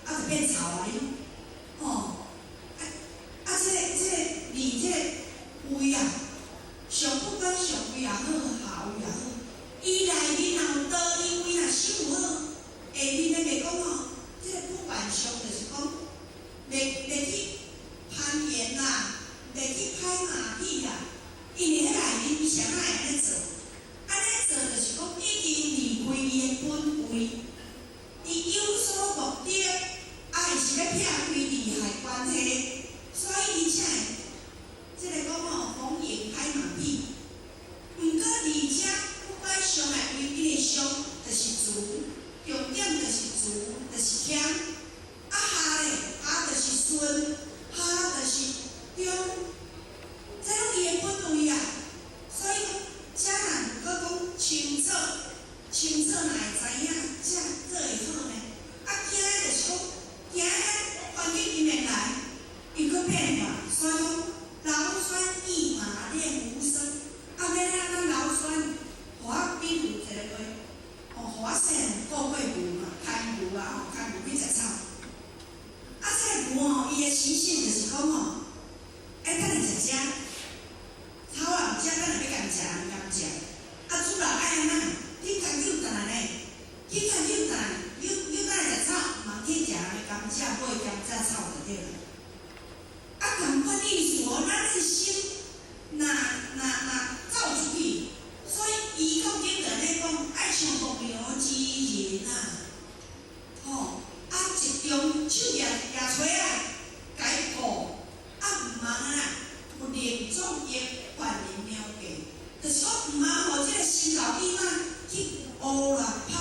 啊，就變臭啊！你吼，啊啊，這個你這個位啊，上不管上位也好，下位也好，伊內面若有道，伊位若修好，下面的袂講吼，這個不管上就是講，袂去攀岩啦，袂去拍馬屁啦，因為彼內面伊啥會按呢做？按呢做就是講已經離開伊的本位，伊有所目的，啊，伊是欲撇開利害關係，所以伊才會這個講吼，逢迎拍馬屁。毋過而且不管上來位，伊的上就是慈，重點就是慈，就是謙。啊下咧，下就是順，下就是中，這攏伊的本位啊。所以講，遮若閣講清楚，清楚若會知影，才做會好呢。啊，驚的就是講，驚環境裡面來，伊閣變化，所以講勞酸驛馬練無聲。啊，欲按怎勞酸？予我比如一個話，哦，予我細漢顧過牛嘛，牽牛啊，吼，牽牛去食草。啊，這個牛吼，伊的習性就是講吼，愛等伊食食，草也毋食，等下欲共食，毋共食。啊，主人愛按怎？去牽牛轉來呢？去牽牛轉來，牛牛等下食草，嘛去食人的甘蔗，買甘蔗草就對啦。啊，仝款意思哦，咱的心若若若走出去，所以伊講經文咧講，愛像牧羊之人啊，吼，啊，集中手舉舉揣仔，共伊顧，啊，毋通啊，有令眾業犯人了解，就是講毋通予這個心老意嘛去烏啦、拍